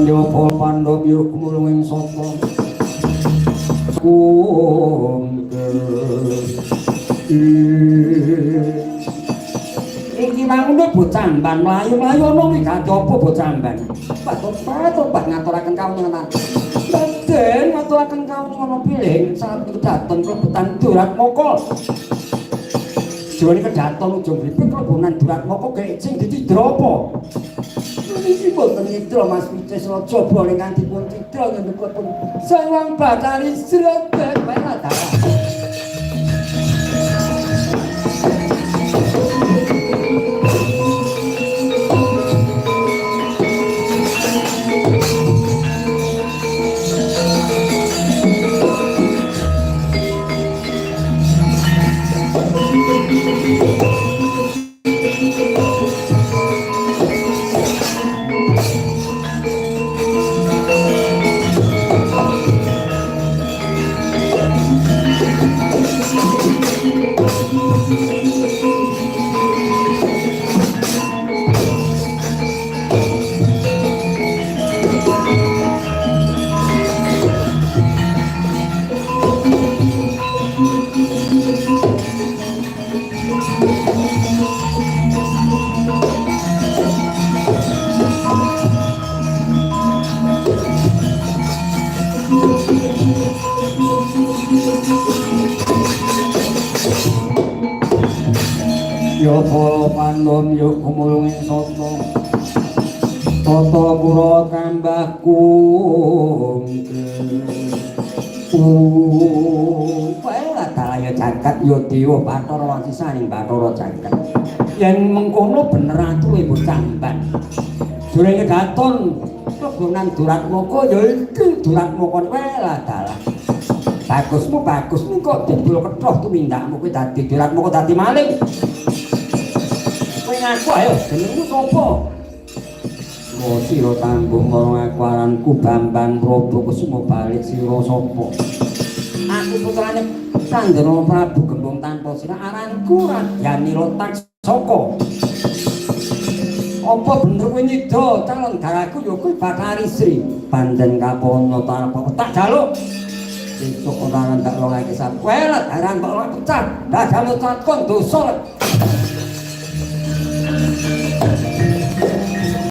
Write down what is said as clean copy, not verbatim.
Yo Pandhawa yo kumulung ing saka iki mangunde bocah amban mlayu-mlayu ana wigati apa bocah amban? Patok-patok ngaturaken kawuningan. Raden ngaturaken kawuningan pilih saat kedaton klebetan Duratmaka. Jane kedaton ujung blibet klebonan Duratmaka gek sing dicidra apa? Niki boten nyidra Mas Picis Raja boleh nganti pun cidra ngendhukipun Sang Bathari Srete Pelatara. Ya para pandhawa ya kumulung ing sata. Tata kura kambah Welah ya jagat ya dewa Bathara wasisaning Bathara jagat. Yen mengkono bener ature bocah amban. Durung kedaton klebonan Duratmaka ya iki Duratmaka welah dalah. Bagusmu bagusmu kok dibul kethoh tumindakmu kuwi dadi Duratmaka dadi maling. Kowe ngaku ayo jenengmu sapa? Mo sira tanggung marang aku aranku Bambang Prabu Kusuma balik sira sapa? Aku putrane Kandana Prabu Gembong Tanpa Sirah aranku Radyan Nila Taksaka. Apa bener kowe nyida calon daraku ya kuwi Bathari Sri. Panjen kapono tanpa tak jaluk. Besok ora ndak longake sak. Welet daran kok ora pecah. Dah jaluk takon dosa.